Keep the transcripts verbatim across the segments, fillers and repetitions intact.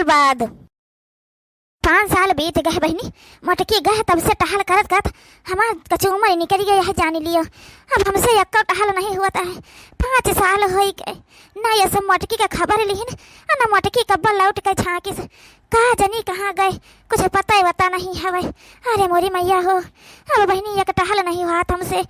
बाद। पाँच साल बीत गए बहिनी, मोटकी गए तब से टहल करत करत हमार कचूमर निकल गए, यह जानी लियो। अब हमसे एक्को टहल नहीं होता है, पाँच साल होई गए, ना ये सब मोटकी का खबर लिहिन, आ ना मोटकी कब्बा लौट के झांकिस, का जनी कहाँ गए, कुछ पता ही वता नहीं हवे। अरे मोरी मैया हो, अब बहिनी एक टहल नहीं हुआ हमसे।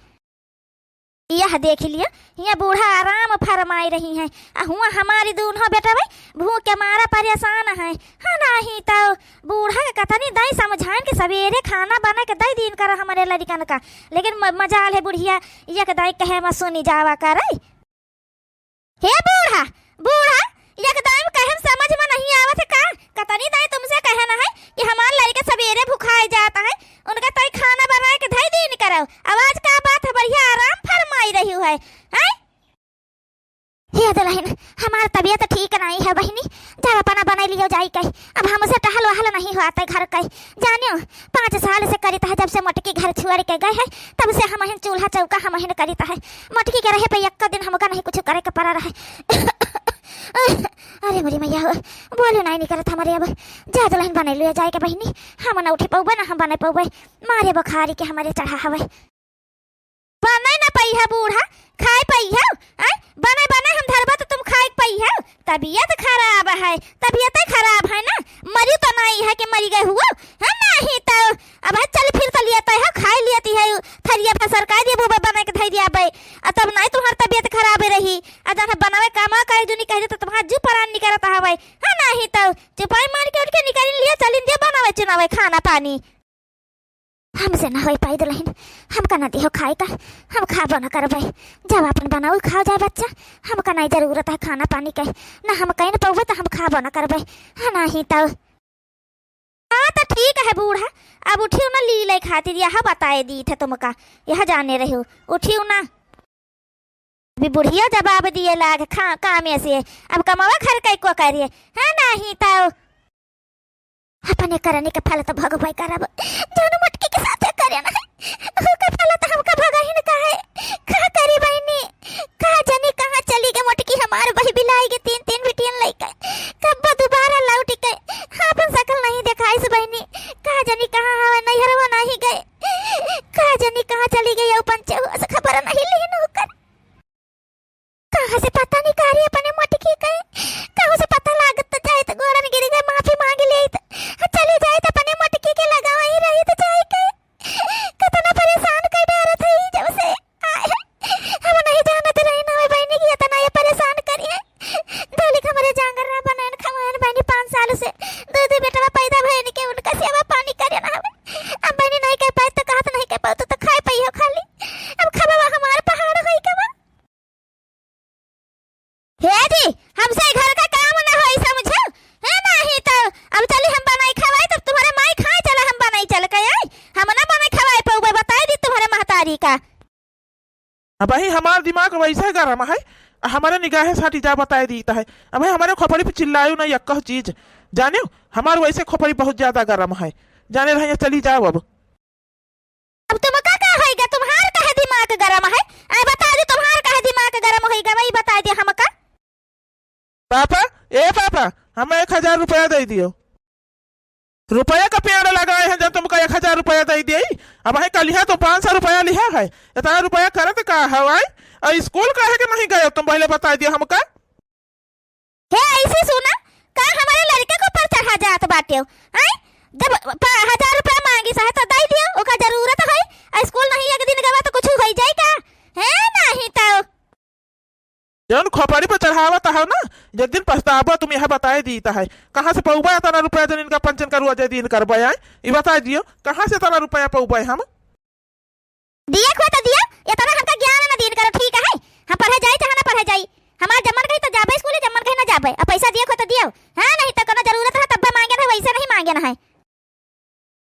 यह देखि लियो, हियाँ बूढ़ा आराम फरमाइ रही हैं, आ हुआँ हमारी दूनहो बेटवै भूख के मारा परेसान हैं। हाँ, नाहीं तौ बूढ़ा के कतनी दाईं समझाइन कि सबेरे खाना बनाइ के दइ दीन करो हमरे लड़िकन का, लेकिन म-, मजाल है बुढ़िया, एक दाईं कहे मा सुनी जावा करै। हे बूढ़ा, बूढ़ा, एकदम कहे मा समझ मा नहीं आवत है का? कतनी दाईं तुमसे कहे न है कि हमार लड़िका सबेरे भुखाइ जात है, उनका ताईं खाना बनाइ के धइ दीन करो। अब आज का बात है, बढ़िया आराम फरमाइ रही है, हैं? हे दुलहिन, हमार तबियत ठीक नहीं है बहिनी, जब अपना बनाइ लियो जाइके, अब हमसे टहल वहल नहीं होत है घर के। जानियो, पाँच साल से करित है, जब से मोटकी घर छोड़ि के गए है, तब से हमहिन चूल्हा चौका हमहिन करित है। मोटकी के रहे पे एक्को दिन हमका नहीं कुछ करे के पड़ा रहे। अरे मोरी मैया हो, बोलू नहीं निकरत हमरे अब। जा दुलहिन बनाइ लियो जाइके बहिनी, हम ना उठि पउबे, ना हम बनाइ पउबे, मारे बुखारी के हमरे चढ़ा हवे। बनाइ ना पइहा बूढ़ा, खाइ पइहा, आय? बनाइ, बनाइ हम धरबा त तुम खाइ पइहा। तबियत खराब है, तबियतै खराब है ना, मरी तो नाहीं है कि मरी गए हुआ, है नाहीं तौ। अब है चल फिर त लियत है, खाइ लियत है, थरिया भर सरकाइ दिया, बूबे बनाइ के धइ दिया बे। आ तब नाहीं तुम्हार तबियत खराब रही, आ जहाँ बनावे कामा करे जुनी कह दे तो तुम्हार जू परान निकरत हवे, है नाहीं तौ। चुपाई मार के उठ के निकल लिया, चलिन दिया बनावे चुनावे खाना पानी। हमसे ना होइ पाई दुलहिन, हमका ना दिहो खाइ का, हम खाबो ना करबै। जब आपन बनाउ खाओ जाए बच्चा, हमका नाहीं जरूरत है खाना पानी के, ना हम कहीं ना पउबे त हम खाबो ना करबै। हाँ, नाहीं तौ। हाँ, त ठीक है बूढ़ा, अब उठियो ना लीले खातिर, यह बताइ दीत है तुमका, यह जाने रहियो, उठियो ना। अभी बुढ़िया जवाब दिए लाग खा-, कामे से, अब कमवा घर कै को करिए, है नाहीं तौ। अपने करनी के फल त भोगबै करब, जौन मोटकी के साथे करे ना है, ओकर फल त हमका भोगहिन का है। का करी बहिनी, का जनी कहाँ चली गए मोटकी हमार बही बिलाइ गए तीन तीन बिटियन लइके, कब्बो दुबारा लौटि के आपन सकल नहीं देखाइस बहिनी, का जनी कहाँ हवे, नैहरवा नहीं गए, का जनी कहाँ चली गए, यौ पंचे हुआ से खबर नहीं लिहिन ओकर। कहाँ से पता निकारी अपने मोटकी के? कहूँ से पता लागत त जाइत, गोड़न गिरि गए, माफी माँगि लेइत। चली जाइत अपने मोटकी के लगा वहीं रहित जाइके। कतना परेसान कइ डारत है ई जब से आए है। हम नहीं जानत रही ना बहिनी कि इतना ये परेसान करिए। धलिक हमरे जांगर ना बनाइन खवाइन बहिनी पाँच साल से। दू दू बेटवा पैदा भइन के उनका सेवा पानी करे ना हवे। अब बहिनी नहीं कह पाइत त कहत नहीं कह पाउत त खाइ पइहो खाली। अब खबवा हमार पहाड़ होई कबा। हे जी, हमसे घर का काम ना होई, समझो? है नाहीं तौ, अब चली हम बनाइ खवाई, तब तुम्हारे माई खाए चला, हम बनाइ चल के आई, हम ना बनाइ खवाए पउबे, बताइ दी तुम्हारे महतारी का। अबहीं हमार दिमाग वैसे गरम है, हमरे निगाहे साटी जा बताइ दीत है। अबहीं हमरे खोपड़ी पे चिल्लायू ना यक्को चीज, जानियो, हमार वैसे खोपड़ी बहुत ज्यादा गरम है, जाने रहिए, चली जाओ अब। अब तुमका का होइगा? तुम्हार काहे दिमाग गरम है? आय बता दी, तुम्हार काहे दिमाग गरम होइगा, वही बताइ दिया हमका। पापा, ए पापा, हम एक हजार रुपया दइ दियो। रुपया का पेड़ लगाए हैं जब तुमका एक हजार रुपया दइ दिए। अबहीं कलिहा तो पाँच सौ रुपया लिहा है, इतना रुपया करत का है आय? और स्कूल काहे के नहीं गए तुम, पहले बताइ दियो हमका। हे ऐसी सुना, का हमरे लड़िका के ऊपर चढ़ा जात बाटेउ, हैं? जब प-, हजार रुपया माँगिस है त दइ दियो, ओका जरूरत है, आ स्कूल नहीं एक दिन गवा त कुछ होइ जाई का? है नाहीं तौ। जौन खोपड़ी पे चढ़ावत है ना, एक दिन पछताबो तुम, यह बताइ दीत है। कहाँ से पउबे इतना रुपया जौन इनका पंचन का रोजे दीन करबे आय? ई बताइ दियो, कहाँ से इतना रुपया पउबे हम? दिए क होत दियो, इतना हमका ज्ञान न दीन करो, ठीक है? हम पढ़े जाई चाहे ना पढ़े जाई, हमार जब मन कही तो जाबे स्कूले, जब मन कही ना जाबे। अब पैसा दिए क होत दियो, हाँ, नहीं तो कोनो जरूरत रहे तब्बे माँगे ना, वैसे नहीं माँगे ना है।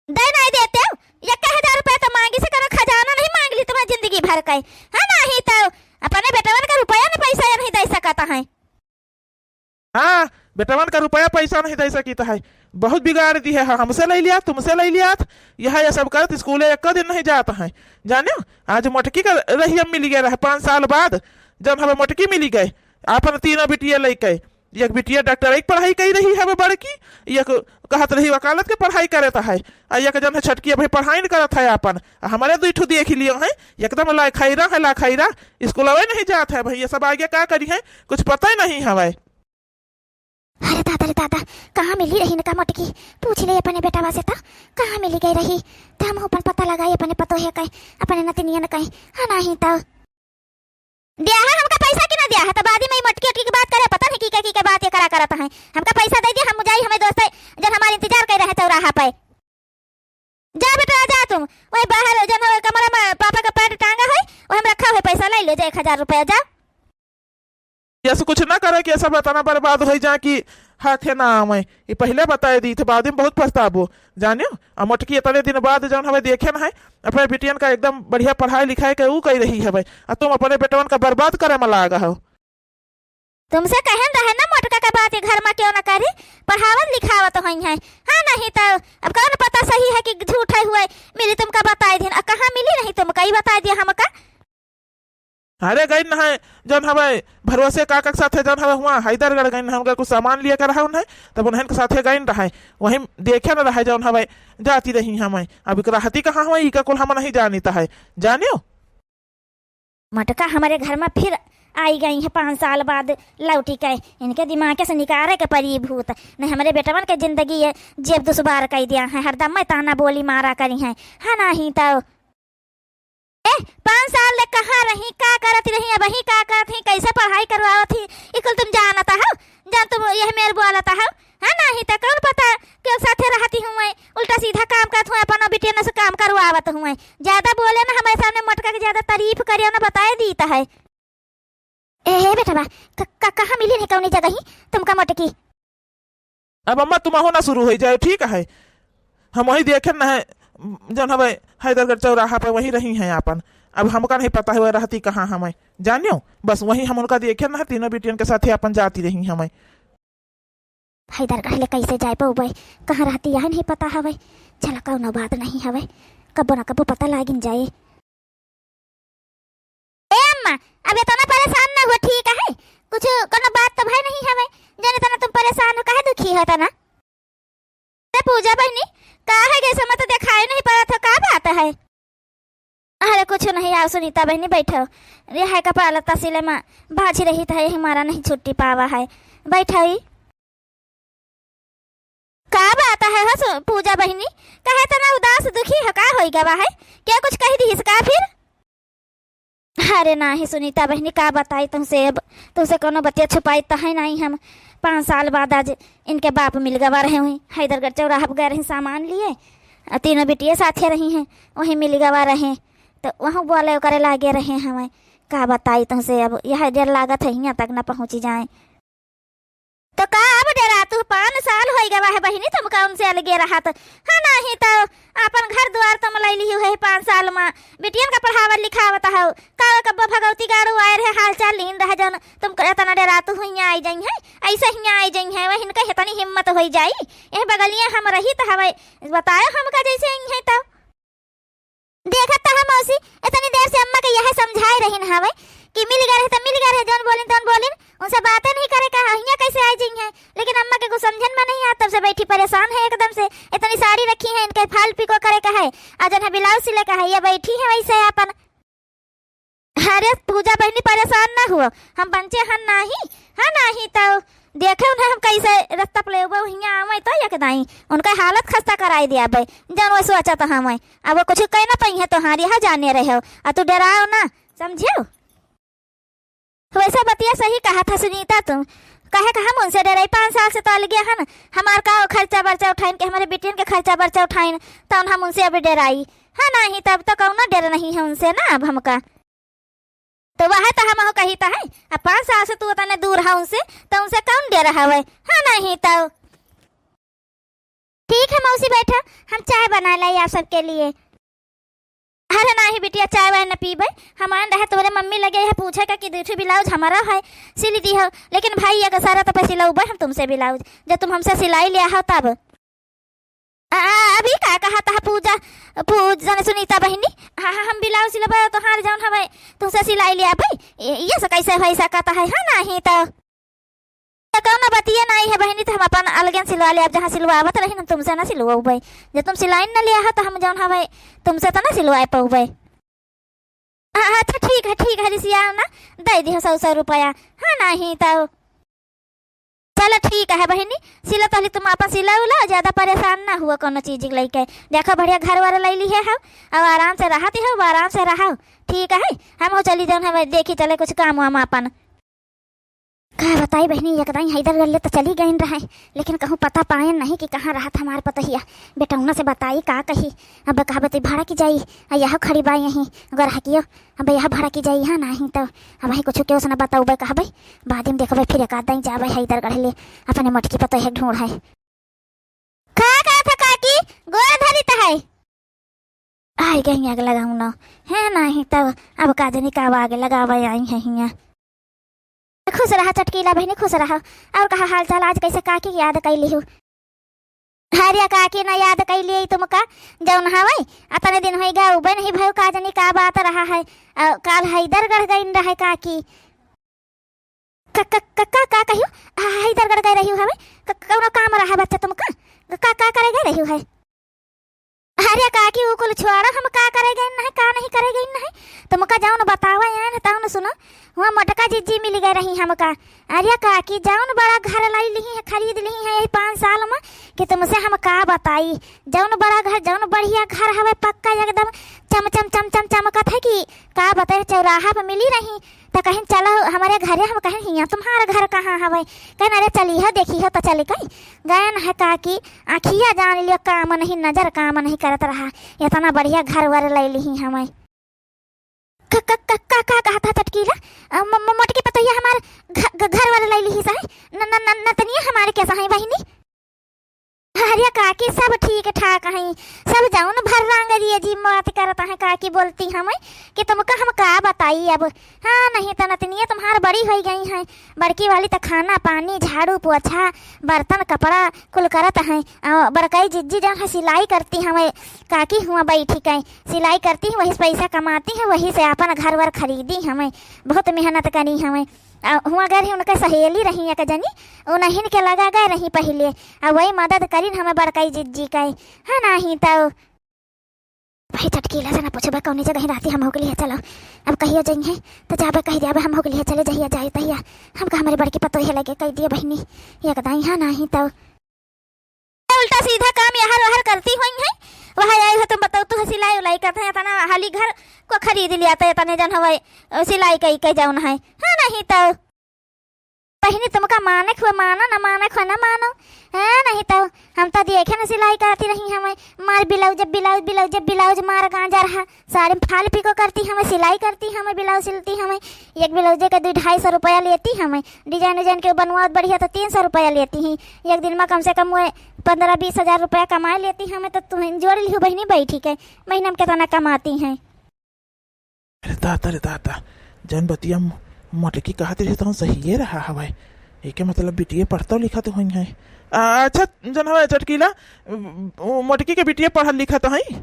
दे नहीं देते हो, एक हजार रुपया तो माँगिस, कोनो खजाना नहीं माँगि ली तुम्हार जिंदगी भर का, हाँ, नहीं तो अपने बेटवन का रुपया न पैसा या नहीं दइ सकत है। हाँ, बेटवन का रुपया पैसा नहीं दइ सकित है, बहुत बिगाड़ दिहे है, हमसे लइ लियात, तुमसे लइ लियात, यह, यह सब करत स्कूले एक्को दिन नहीं जात है। जानियो, आज मोटकी का रहिया मिलि गए रहे पाँच साल बाद, जब हमें मोटकी मिलि गए, आपन तीनों बिटिया लइके, एक बिटिया डॉक्टरई के पढ़ाई कइ रही हवे बड़की, एक कहत रही वकालत के पढ़ाई करत है, आ एक जन है छोटकी अबहीं पढ़ाई न करत है आपन। आ हमरे दुइ ठो देखि लियो है, एकदम लाखैरा है, लाखैरा। स्कूलवे नहीं जात है भइया, सब आगे का करिहैं, कुछ पता ही नहीं हवे। अरे दादा रे दादा, कहाँ मिली रही इनका मोटकी? पूछ ले अपने बेटवा से तो, कहाँ मिली गई रही? तो हम अपन पता लगाई अपने पतोहे के, अपने नतिनियन के। हाँ, नहीं तो। दिया है हमका पैसा कि ना दिया है? तो बादी में ई मोटकी ओटकी के बात करे, पता नहीं की के, की के बात ये करा करत हैं। हमका पैसा दे दिया, हम जाई, हमें दोस्त है, जन हमारे इंतजार कर रहे चौराहा पे। जा बेटा, जा तुम, वही बाहर जन हो कमरा में पापा का पैंट टांगा है, वही में रखा है पैसा, ले लो जा एक हजार रुपया, जा। यस कुछ ना करे कि सब इतना बर्बाद होइ जाए कि हाथे ना आवे। ये पहिले बताए दी थे, बाद में बहुत पछताबो, जानियो। आ मोटकी इतने दिन बाद जौन हमें देखे न है, अपने बिटियन का एकदम बढ़िया पढ़ाई लिखाई के ऊ कह रही हवे, आ तुम अपने बेटवन का बर्बाद करे में लागा हो। तुमसे कहन रहे ना मोटका का बात ये घर में क्यों ना करी, पढ़ावत लिखावत होई है। हाँ, नहीं तो अब कौन पता सही है कि झूठ है हुए, मिली तुमका बताए दिन, आ कहाँ मिली नहीं तुमका, ई बताए दिया हमका। अरे गइन न है, जौन हवे भरोसे काका के साथे जौन हवे हुआं हैदरगढ़ गइन न है, उनका कुछ सामान लिए के रहा उन्हें, तब उन्हें के साथे गइन रहे, वहीं देखे न रहे जौन हवे जाती रही हमें। अब इक रहती कहाँ हमें, इका कुल हम नहीं जानित है, जानियो। मटका हमरे घर में फिर आई गई है पाँच साल बाद लौटी के। इनके दिमाग से निकारे के परी भूत, नहीं हमरे बेटवन के जिंदगी ये जेब दुश्वार कइ दिया है, हरदम मैं ताना बोली मारा करी है, है नहीं तो। ए, पाँच साल ले कहाँ रही, का करत रही, अबहीं का करत ही, कैसे पढ़ाई करवावत ही, ई कुल तुम जानत हो? जन तुम यह मेर बोलत हो? हाँ, नाही त कौन पता केउ साथे रहती हूँ मैं, उल्टा सीधा काम करत हूँ, अपनो बिटियन से काम करवावत हूँ मैं। ज्यादा बोले ना हमरे सामने, मोटका के ज्यादा तारीफ करियो ना, बताए दीत है। ए, हे बेटवा, क-, क-, कहाँ मिली नहीं कौनी जगह ही तुमका मोटकी? अब अम्मा, तुम अहो ना शुरू होइ जाए, ठीक है? हम वही देखे न है, जौन हवे हैदरगढ़ चौराहा पे वही रही हैं आपन। अब हमका नहीं पता है वह रहती कहाँ हमें, जानियो। बस वही हम उनका देखे न है, तीनों बिटियन के साथे आपन जाती रही हमें। हैदरगढ़ ले कैसे जाए पउबे, कहाँ रहती यह नहीं पता हवे। चला, कौनो बात नहीं हवे, कबो ना कबो पता लागिन जाए। ए अम्मा, अब इतना परेशान ना हुआ, ठीक है? कुछ कोनो बात तो भय नहीं हवे, जौन इतना तुम परेशान हो, काहे दुखी हो इतना? अरे पूजा बहिनी, का है गे, समझ तो दिखाई नहीं पड़त हो, का बात है? अरे कुछ नहीं, आओ सुनीता बहिनी, बैठो। ये है कपड़ा लत्ता सिले में बाझी रही था, यही मारा नहीं छुट्टी पावा है। बैठो ही। का बात है हो सु-, पूजा बहिनी? काहे तना उदास दुखी हो, का होई गवा है? क्या कुछ कह दिहिस का फिर? अरे नाही सुनीता बहिनी, का बताई तुमसे, अब तुमसे कोनो बतिया छुपाई त है नाही हम। पाँच साल बाद आज इनके बाप मिल गवा रहे हुई, हैदरगढ़ चौराहा गए रहे सामान लिए, आ तीनों बिटिया साथे रही हैं, वहीं मिल गवा रहे, तो वहाँ बोले करे लागे रहे हमें। का बताई तुमसे, अब यह डर लागत है हियाँ तक न पहुँची जाए। तो का अब डेरातू? पाँच साल होई गवा है बहिनी, तुमका उनसे अलगे रहत। हाँ, नाही तो आपन घर द्वार तुम लइ लिहु है पाँच साल मा। बिटियन का पढ़ावत लिखावत हो। का कब्बो भगवती गाड़ू आए रहे, हाल चाल लीन रहे, जौन तुम इतना डेरातू हुइयाँ आई जइहैं, ऐसे हियाँ आई जइहैं, वह इनका इतनी हिम्मत होई जाई। यह बगलियाँ हम रही तो हवे, बतायो हमका जैसे आई हैं तो। देखत त ह मौसी, इतनी देर से अम्मा के यह समझाए रहिन हवे कि मिल गए रहे त मिल गए रहे, जौन बोलिन तौन बोलिन, उनसे बातें नहीं करे का, हियाँ कैसे आई जइहैं। लेकिन अम्मा के कुछ समझन में नहीं आ, तब से बैठी परेशान है एकदम से। इतनी साड़ी रखी है, इनके फाल पिको करे का है, और जौन है ब्लाउज सिले का है, ये बैठी है वैसे अपन। अरे पूजा बहिनी, परेशान ना हुआ, हम बंचे हन नाही, हाँ नाही तो देखे उन्हें हम कैसे रस्ता पे लेबो, हियाँ आवे तो एक दाई उनका हालत खस्ता कराई दियाबे, जौन वो सोचत हमें। अब वो कुछ कह ना पइहैं तोहारी, हाँ जाने रहे हो, आ तू डेराओ ना, समझियो? वैसे बतिया सही कहा था सुनीता तुम, कहे का हम उनसे डेराई, पाँच साल से तो अलगे हन, हमार का खर्चा बर्चा उठाइन के, हमारे बिटियन के खर्चा बर्चा उठाइन, तौन हम उनसे अब डेराई। हाँ, नाही तब तो कौनो डर नहीं है उनसे ना अब हमका। तो वह तो हम कही तो है, अब पाँच साल से तू तने दूर है उनसे, तो उनसे कौन डर हवे? हाँ, नाही तो। ठीक है मौसी, बैठा, हम चाय बना लाई आप सबके लिए। अरे नाही बिटिया, चाय वाय न पीबे, हम आन रहे तोरे मम्मी लगे है पूछे का कि दू ठो ब्लाउज हमारा है, सिल दी हो, लेकिन भाई अगर सारा तो पे सिलौबे हम तुमसे ब्लाउज, जब तुम हमसे सिलाई लिया हो तब। आ, आ, अभी का कहा था पूजा, पूजा ने सुनीता बहिनी? हाँ, हाँ, हम ब्लाउज सिलबे तोहार जौन हवे, तुमसे सिलाई लिया भाई, ये, ये से कैसे हो सकता है? हाँ, नाही तो। त कौनो बतिये नाहीं है बहिनी, त हम अपन अलगे सिलवा लेब, जहाँ सिलवावत रही ना तुमसे ना सिलवउबे। जब तुम सिलाइन न लिया हो त हम जौन हवे तुमसे त ना सिलवाए पउबे। अ-, अच्छा ठीक है, ठीक है, रिसियाओ ना, दइ दिहो सौ सौ रुपया। हाँ नाहीं त चलो ठीक है बहिनी, सिलो तहली तुम अपन सिला उला, ज्यादा परेशान ना हुआ कौनो चीज के लइके। देखो बढ़िया घर वर लइ लिहे हो, अब आराम से रहती हो, आराम से रहो। ठीक है, हम हो चली जौन हमें देखी चले कुछ काम वाम अपन। का बताई बहिनी, एकदम हैदर गल्ले त चली गइन रहे, लेकिन कहूँ पता पाएन नहीं कि कहाँ रहत हमार पतोहिया। बेटौना से बताई का कही, अब कहबे त भड़क जाई, आ यह खड़ी बा यहीं, अगर हकियो, अब यह भड़क जाई, हाँ नाहीं त अब ही कुछ केहू से न बतउबे कहबे, बाद में देखबे फिर एक आध दिन जाबे हैदर गढ़ ले, अपने मोटकी पतोहिया ढूंढ है। का कहत ह काकी, गोड़ धरी त है। आई गई आग लगाउन, है नाहीं तब, अब का जनी का आग लगावे आई है हियाँ। खुश रहा चटकीला बहिनी, खुश रहा। और कहा हाल चाल, आज कैसे काकी याद कैली हूँ? अरे काकी ना याद कैली तुमका, जौन हवे, अतने दिन होई गए, उबे नहीं भयो, का जनी का बात रहा है, अ, काल हैदरगढ़ गइन रहे काकी। क-, क-, क-, का, का कहियो? आ, हैदरगढ़ गए रहियो हवे? क-, कौनो काम रहा बच्चा तुमका? का, का करे गए रहियो है? अरे काकी, ऊ कुल छोड़ो, हम का करे गइन नहीं, का नहीं करे गइन नहीं। तुमका जौन बतावे आएन, तौन सुनो। हुआँ मोटका जिज्जी मिली गए रही हमका। अरे काकी, जौन बड़ा घर लाई लिही है, खरीद लिही है यही पाँच साल में, कि तुमसे हम का बताई। जौन बड़ा घर, जौन बढ़िया घर हवे, पक्का एकदम चम चम चम चम चमकत है कि का बताई, चौराहा पे मिली रही। त कहिन, "चलो हमरे घरे।" हम कहिन, "हियाँ तुम्हार घर कहाँ हवे?" कहिन, "अरे चलिहो, देखिहो।" त चलि कइ गएन है काकी, आँखिया जान लियो काम नहीं, नजर काम नहीं करत रहा, इतना बढ़िया घर वर लइ लिही हमें। क-, क-, क-, का, का कहत ह चटकीला? अ, म-, म-, मोटकी पतोहिया हमार घ-, घ-, घर वर लइ लिही सही? न-, न-, न-, नतनिया हमार कैसा है बहिनी? अरे काकी, सब ठीक ठाक हैं, सब जौन भर रंग दिए जी बात करत हैं। काकी बोलती हमें कि तुमका हम का बताई अब। हाँ, नहीं त नतनिया तुम्हार बड़ी होइ गई हैं, बड़की वाली त खाना पानी, झाड़ू पोछा, बर्तन कपड़ा कुल करत हैं। अ, बड़कई जिज्जी जौन है सिलाई करती हमें, काकी हुआँ बैठी कई सिलाई करती हैं, वही से पैसा कमाती हैं, वही से अपन घर वर खरीदी हमें, बहुत मेहनत करी हमें। आ, हुआँ गए रही, उनके सहेली रही एक जनी, उन्हीं के लगा गए रही पहिले, आ वही मदद करिन हमें बड़कई जिज्जी के, है नाहीं तउ। भाई चटकीला से ना पूछबे कौनी जगह रहती, हम हो के लिए चलो। अब कहियो जइहे त जाबे कहि दियाबे हम हो के लिए चले जहिया जाए तहिया। हमका हमरे बड़की पतोह लगे कहि दिए बहिनी, एक दाई, है नाहीं तउ। उल्टा सीधा काम यहर वहर करती होइहैं। वह आई हो तुम बताओ, तू सिलाई उलाई करते हैं, इतना हाली घर को खरीद लिया तो इतने जन हवे, अ, सिलाई कई के जौन है, है नाहीं तउ। बहिनी तुमका माने को मानो, न माने को न मानो, है नाहीं तउ। हम तो देखे न सिलाई करती रही, हमें मार ब्लाउज, ब्लाउज, ब्लाउज, ब्लाउज मार गांजा रहा। साड़ी में फाल पिको करती हमें, सिलाई करती हमें, ब्लाउज सिलती हमें। एक ब्लाउजे के दो ढाई सौ रुपया लेती हमें। डिजाइन उजाइन के बनवात बढ़िया तो तीन सौ रुपया लेती ही। एक दिन में कम से कम वह पन्द्रह बीस हजार रुपया कमाए लेती हमें, तो तुम जोड़ लिहो बहिनी बैठी के, महीना में कितना कमाती हैं। अरे दादा, अरे दादा, जौन बतिया म-, मोटकी कहत रही तो सहिए रहा हवे। एके मतलब बिटिये पढ़तो लिखत होइहैं। आ, अच्छा, जौन हवे चटकीला, उ, उ, मोटकी के बिटिये पढ़त लिखत हैं।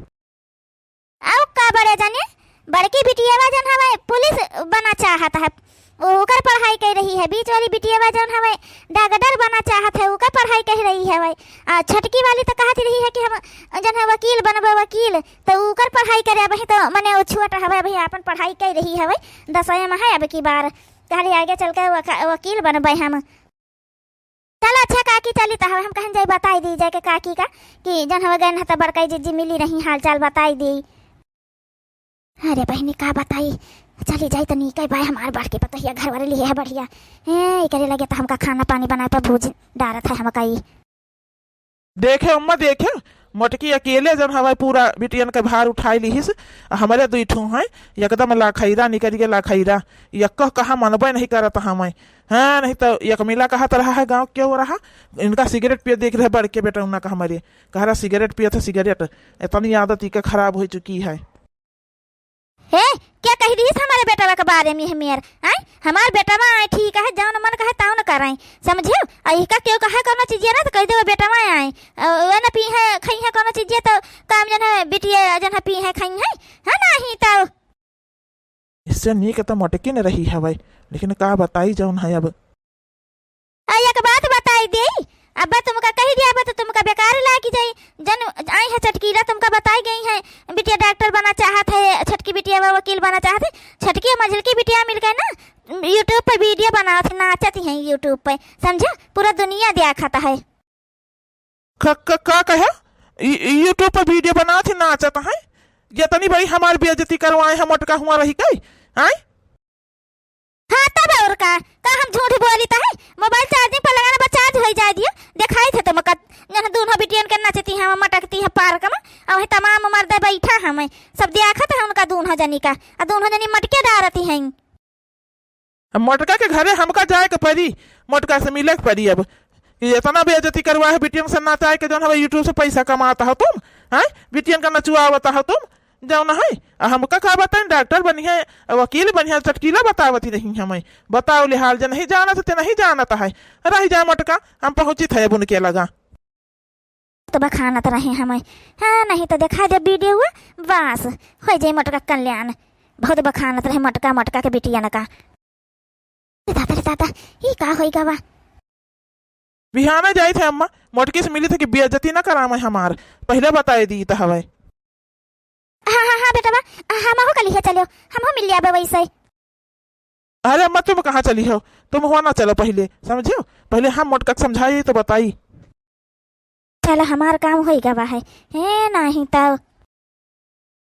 अउ का बड़े जने, बड़की बिटियवा जौन हवे पुलिस बना चाहत है, उ-, ओकर पढ़ाई कइ रही है। बीच वाली बिटियवा जौन हवे डॉक्टर बना चाहत है, ओकर पढ़ाई कइ रही हवे। आ छोटकी वाली त कहत रही है कि हम जौन है वकील बनबे, वकील। त ओकर पढ़ाई करे अबहीं त मने उ छोट हवे, अबहीं आपन पढ़ाई कइ रही हवे, दसवें में है अब की बार। कहली आगे चल के वका-, वकील बनबे हम। चलो अच्छा काकी, चली त हवे हम कहन जाई बताई दी जाके काकी का कि जौन हवे गए न त बड़कई जिज्जी मिली रही, हाल चाल बताई दी। अरे बहिनी का बताई, चली जाई त नीके बाय, हमार बड़की पतोहिया घर वाले लिए है बढ़िया। ए, एकरे लगे त हमका खाना पानी बनाए पर भूज डारत है हमका ई। देखे अम्मा देखे, मोटकी अकेले जौन हवे पूरा बिटियन के भार उठाई लिहिस, आ हमरे दुई ठो हैं एकदम लाखैरा निकल के लाखैरा, यक्को कहा मनबे नहीं करत हमें। हाँ, नहीं तो एक मिला कहत रहा है गाँव क्यों रहा, इनका सिगरेट पिए देख रहे बड़के बेटौना का हमरे, कह रहा सिगरेट पिए थे सिगरेट, इतनी आदत इका खराब हो चुकी है। हे, क्या कह दिहिस हमारे बेटवा के बारे में हमेर? आय, हमार बेटवा आय ठीक है, जौन मन कहे तौन करैं, समझियो? आ इका क्यों कहे कौनो चीजिया ना तो कह देवे बेटवा आय, अ, वे न पी है, खई है कौनो चीजिया तो काम जन है, बिटिया जन है पी है, खई है, है नाहीं तउ। इससे नीक त मोटकी न रही हवे, लेकिन का बताई जौन है अब। आ एक बात बताई देई, अब तुमका कही दिया, अब तो तुमका बेकार लागी जाई। जन आई है चटकीला, तुमका बताई गई है, बिटिया डॉक्टर बना चाहत है, छोटकी बिटिया व-, वकील बना चाहत है। छोटकी मझिलकी बिटिया मिल गए ना, YouTube पे video बनावत है, नाचत है YouTube पे, समझा? पूरा दुनिया देखत है। क-, क-, का कहे? ई, ई YouTube पे video बनावत है, नाचत है? ये तनी बड़ी हमार बेइज्जती करवाए हैं, मोटका हुआ रही कई, आय? हाँ, तब और का? का हम झूठ बोलित है? मोबाइल charging पर लगाना बा, charge होई जाए दियो। देखाई थे तुमका, जन दूनों बिटियन के नचती हैं, मटकती हैं पार्क में, और वही तमाम मर्दे बैठा हैं, सब देखत है उनका दूनों जनी का, आ दूनों जनी मटके डारती हैं। अब मोटका के घरे हमका जाए के पड़ी, मोटका से मिले के पड़ी। अब ये इतना बेइज्जती करवा है बिटियन से नचाए के, जौन हवे YouTube से पैसा कमाता हो तुम, हैं? बिटियन का नचुआवता हो तुम, जौन है। आ हमका का बताएं, डॉक्टर बनिहे, वकील बनिहे, चटकीला बतावती रही हमें। बताओ ले हाल, जे नहीं जानत ते नहीं जानत है। रह जाए मोटका, हम पहुँचित है अब उनके लगा। तो बखानत रहे हमें, हाँ, नहीं तो देखा दे video, बस हो जाए मोटका कल्याण। बहुत बखानत रहे मोटका, मोटका के बिटियन का। अरे दादा, रे दादा, ई का होई गवा? बिहाने जाई थे अम्मा, मोटकी से मिली थे कि बेइज्जती ना करावे हमार, पहले बताए दी तो हवे। हाँ, हाँ, हाँ, बेटवा, हमहू कलिहे चलो, हमहू मिल जाबे वैसे। अरे अम्मा, तुम कहाँ चली हो? तुम हुआ ना चलो पहले, समझियो? पहले हम मोटका के समझाई तो बताई। चलो, हमार काम होई गवा है। हे, नहीं तो।